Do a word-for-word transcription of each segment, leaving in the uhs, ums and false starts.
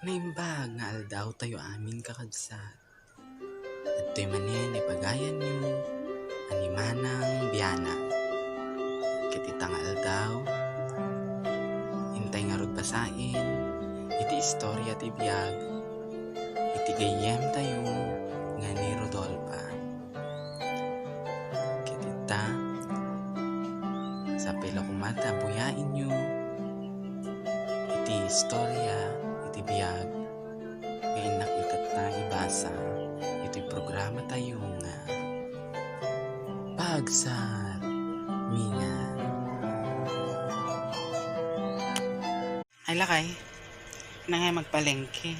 Naimbag nga aldaw tayo amin, kakabsat. Adtoy manen ipagayanyo a ni Manang Bianang. Ket ita nga aldaw, intay ngarud basaen iti istorya ti biag iti gayyemtayo nga ni Rodolfa. Ket ita, sapay la koma ta buyaenyo iti istorya iti biag nga innak itatta ibasa iti programa tayo nga Pagsarmingan. Ay, lakay. Nangay magpalengke.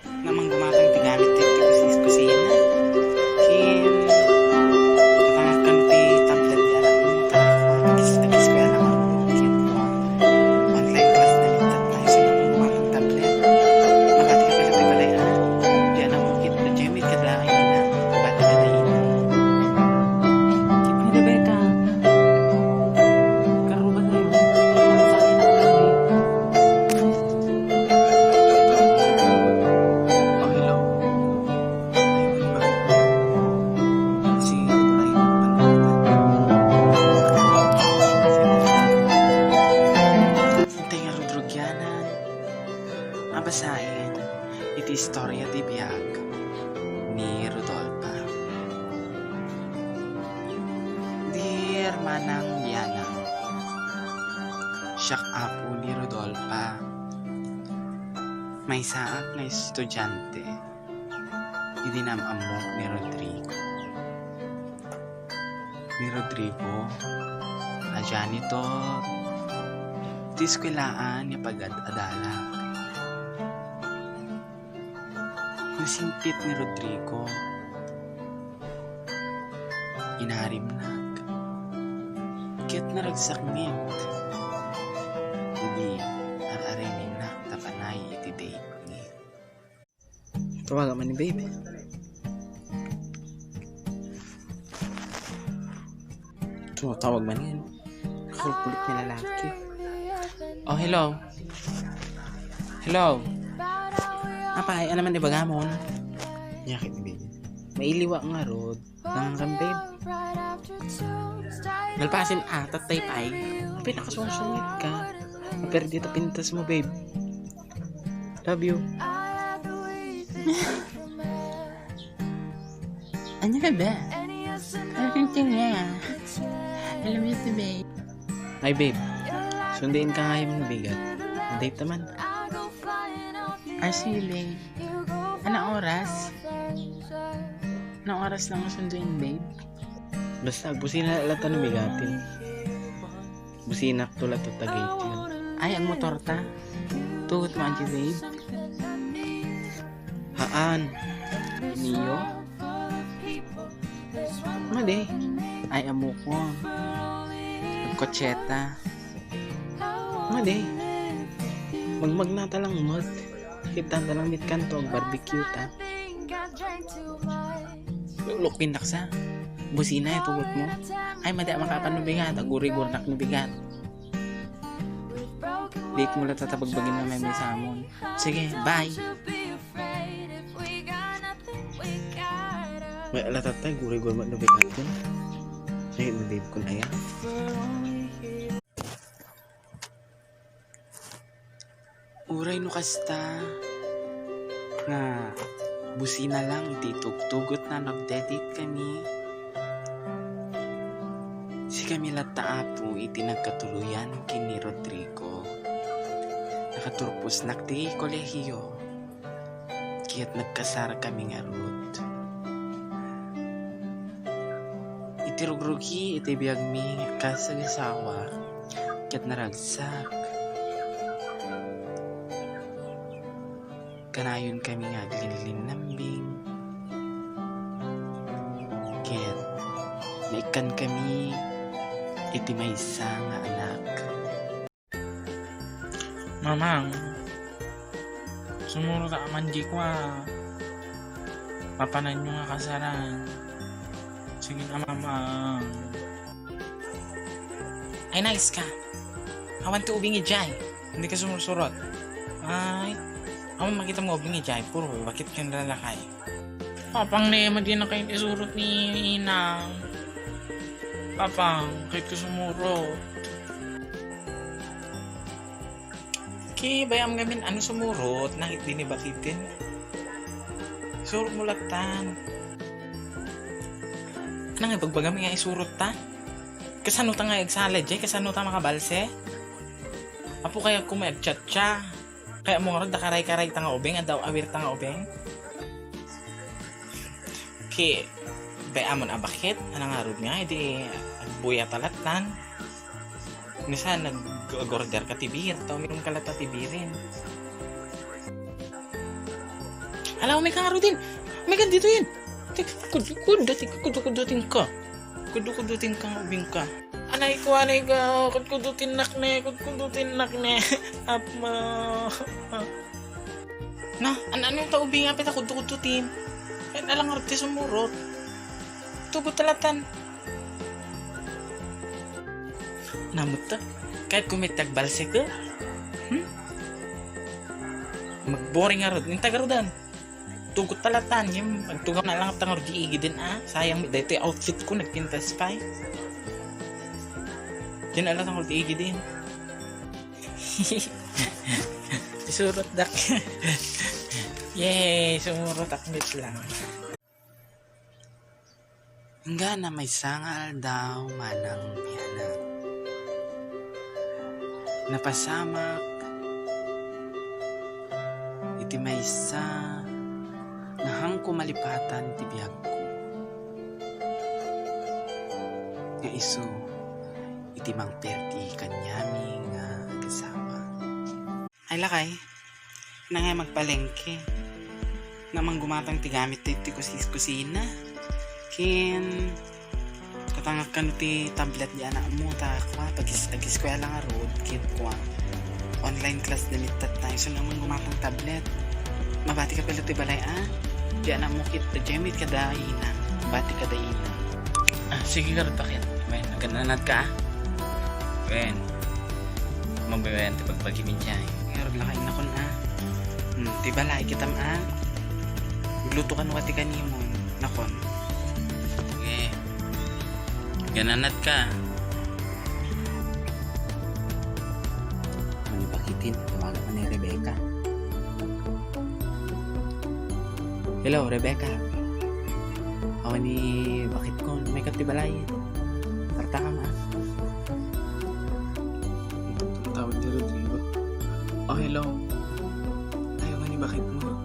Namang gumatang ti gamit ti, ti kusis-, kusina. Kin, katangak kan ti tablet ya lang. Agis, agis ko ya lang ang kit mo. Online class na yung tat-, tayo sa yung mga tablet. Makati ka pala, pala, ah. Di alam mo, kit, Jemmy, kadlain na. Bati na dahil. Ano ba ka? Karuba tayo. Ang sakit ng labi. Oh, hello. Ay, ay, bakit? Si Rodrigo. Intay nga rudrugyanan. Abasaen iti istorya ti biag ni Rodolfa. Dear Manang Bianang, siak apo ni Rodolfa. Maysaak nga estudiante idi naam-ammok ni Rodrigo. Ni Rodrigo a janitor ti eskuelaan nga pagad-adalak. Nasingpet ni Rodrigo, inarimnak, ket naragsak met idi ar-areminnak ta panay iti date. Tawagan man ni babe. Tumatawag man yan. Kulkulit nga lalaki. Oh, hello. Hello. Apay, ano man ibagamon? Yakit ni babe. Mailiwa nga road. Nang kan, babe. Nalpasin, ah, tatay pay. Apay, nakasungsungit ka. Pero dito pintas mo, babe. Love you. Ano ka ba? Ano kang tingin? Alam mo si babe. Ay, babe. Sunduin ka nga yung bigat. Date naman. Ay, sige, babe. Anong oras? Anong oras lang sunduin, babe? Basta, busina lang ta no bigatin. Businak to la to tagay tiyan. Ay, ang motor ta. Tugot mo, Auntie Babe. Haan. Nio? Madi. Ay, amukon. Nagkotseta. Madi. Magmagnata lang, mat. Kita ta lang mitkanto, barbecue ta. Lukin naksa. Busina, itugot mo. Ay, madi, makapan no bigat. Agurigurnak no bigat. Date mo lang tatabagbagin na may, may samon. Sige, bye. May alatatay, gurigur mo no bigat yun. Sige, babe ko na yan. Uray no kasta nga busina lang iti tugtugot na nagdedit kami. Sikami latta, Apo, iti nagkatuloyan ken ni Rodrigo. Nakaturposnak ti kolehiyo, ket nagkasar kami ngarud. Iti rugrugi iti biagmi nga kasagasawa, ket naragsak. Kanayon kami nga aglinlinnambing, ket naikkan kami iti maysa nga anak. Mamang, sumuro ta a manjiko a. Papananyo nga kasaran. Sige na, Mamang. Ay, nice ka. Awan ti ubing idiay. Hindi ka sumursurot. Ay, Awan makitam nga ubing idiay, puro bakit ken lalakay. Papang ne, madi na kayo isurot ni Inang. Papang, kahit ko sumurot. Ki, bayam ngamin, ano sumurot? Nangit din ni bakitin. Surot mo latan. Nang ibagbagam nga isurot ta? Kasano ta nga agsala, Jay? Kasano ta makabalse? Apo kaya kung may agchatcha. Kaya mo nga da karay-karay ta nga ubing, adaw awir ta nga ubing. Ki, bay amon a bakit? Ano nga rod nga? Idi agbuya talatan. Minsan nag-order ka ti beer, ta uminom ka latta ti beerin. Ala, umay ka nga rudin. Umay ka dito yun. Tik, kud, kud, tik, kud, kud, ting ka. Kud, kud, ting ka, ubing ka. Anay ko, anay ka, kud, kud, tinak ne, kud, kud, tinak ne. Apma. Na, an-, ano ta ubing apit a kud, kud, tin. Ket alang rudti sumurot. Tugot talatan. Namutta, kahit kumitag balsek, eh. Hmm? Magboring nga rod. Nintagarudan. Tugot talatan. Yung agtugaw na lang tangor di igidin, ah. Sayang, dito outfit ko, nagpintas pa, eh. Diyan ala tangor di igidin. Isurot dak. Yay, sumurot ak met lang. Inggana maysa nga aldaw manang bianan. Napasamak iti maysa nga haanko malipatan ti biagko. Nga isu iti mangperdi kaniami nga agasawa. Ay, lakay, nangay magpalengke. Nga manggumatang ti gamit ti, ti kusis-, kusina. Ken, katangak kano ti tablet di anakmo, ta, kua, pagis-, agiskuela nga rod, ket, kua, online class da met tatta. Isu nga manggumatang tablet. Mabati ka pay ti balay, a? Di anakmo ket, Jemmy, kada ina. Bati kada ina. Ah, sige, garud, bakit? Wen, nagananad ka, a? Wen. Mabayan ti pagbagi mi diay. Ngarud lakay nakon, a? Hmm, ti balay kitam, a? Luto kano ti kanimon. Nakon. Sige. Gananat ka. Ano bakitin? Tawagan ka ni Rebecca. Hello, Rebecca. Awan ni bakit ko, may kati balay. Karta ka ma. Tumatawag ni Rodrigo. Oh, hello. Ayaw nga ni bakit mo.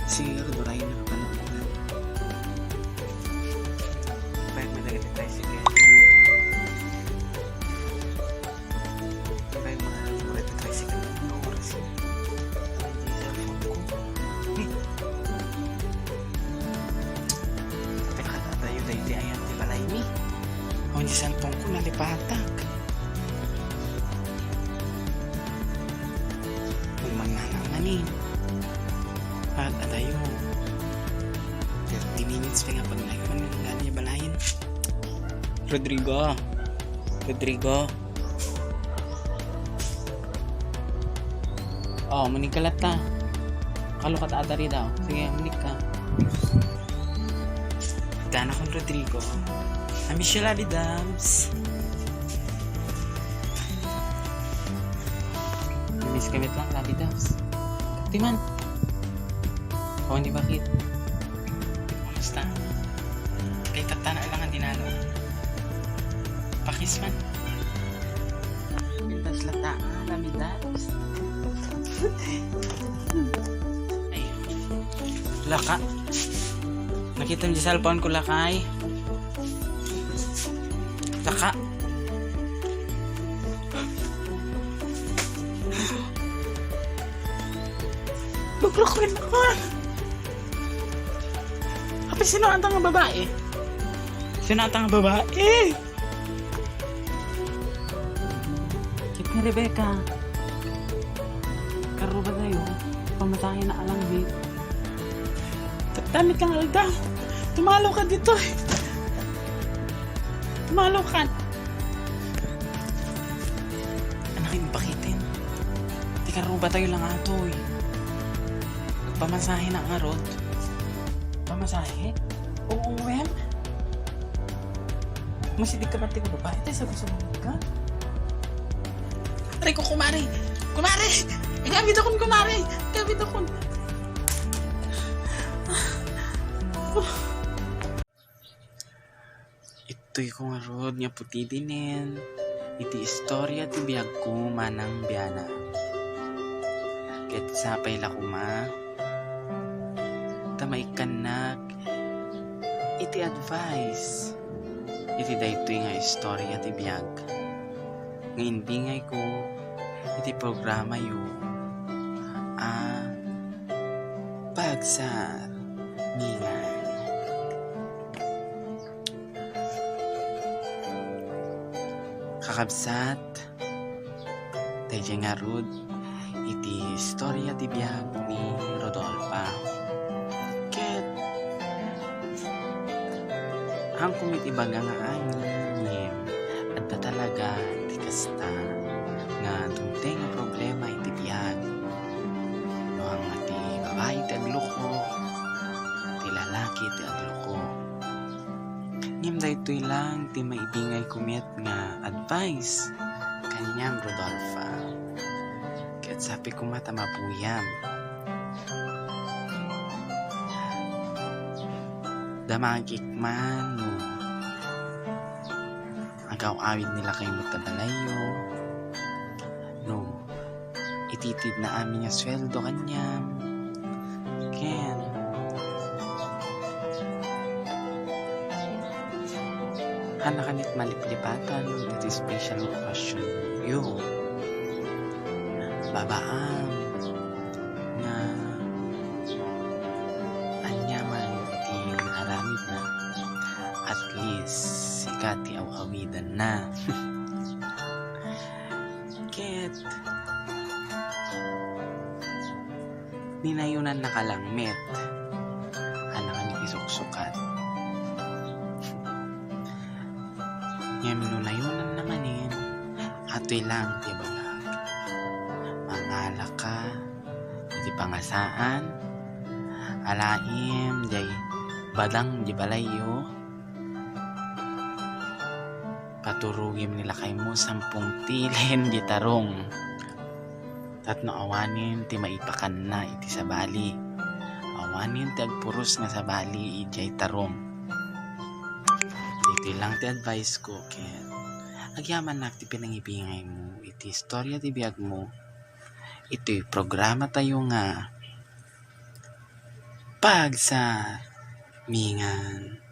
Si Rodrigo na kapanahonan. Bayad mo na agad tayo, sige. Bayad mo na agad tayo, sige. Ano oras yun? Ano yung cellphone ko? Hmm. Teka, tayo, daydi, ayan, ti balay mi. Awan ti cellphone ko, nalipatak. Kung magnana man eh. At adayo. Thirty minutes pa nga pag naiwan, nagana niya balayin. Rodrigo. Rodrigo. Oh, munig ka latta. Kalukat ata rin daw. Sige, munig ka. Dana kon Rodrigo. I miss you, Labi Dams. Miss kami lang, Labi Dams. Timan. Oh, hindi bakit? Kumusta? Kay katana lang ang dinalo. Pakis man. Pintas lata, ah, Labi Dams. Ay. Laka. Nakita mo di cellphone ko, lakay. Laka. Buklok ko rin ako. Apa sino ang tanga babae? Sino ang tanga babae? Kit ni Rebecca. Karuba tayo. Pamatayan na alang di. Damit lang alda. Tumalo ka dito. Tumalo ka. Anak, yung bakitin. Ti karuba tayo lang atoy. Pamasahe na ngarud. Pamasahe? Oo, em. Masidig ka pati ko babae, tayo sa gusto mo ka? Aray ko, kumare! Kumare! Gamit akong kumare! Gamit akong... Ittoy ko ngarud nga putidinen iti istorya ti biagko manang biana. Ket sapay la koma ta maikkannak iti advice iti daytoy nga istorya ti biag nga imbingayko iti programayo a Pagsar Mingan. Kakabsat, daydiay ngarud iti istorya ti biag ni Rodolfa. Ket, haanko met ibaga nga amin, ngem adda talaga ti kasta nga dumteng nga problema iti biag. No ania ti babai ti agluko, ti lalaki ti agluko. Ngem daytoy lang ti maibingayko met nga advice kaniam, Rodolfa. Ket sapay koma ta mapuyam. Damagik man no agaw-awid ni lakaymo ta balayyo, no ititidna amin nga sueldo kaniam, ken haanna kaniak maliplipatan iti special nga okasionyo. Babaam nga aniaman iti naaramidna, at least sika ti aw-awidanna. Ket ninayonannaka lang met. Haanna kaniak isuksukat. Ngem no nayonanna manen, atoy lang ti ibagak. Mangalaka iti pangasaan, alaem diay badang di balayyo, paturogim ni lakaymo sampung tilen di tarong. Tapno awanen ti maipakanna iti sabali. Awanen ti agpuros nga sabali idiay tarong. Ditoy lang ti advice ko, ket agyamannak ti pinangibingaymo iti istorya ti biagmo. Itoy programa tayo nga Pagsar Mingan.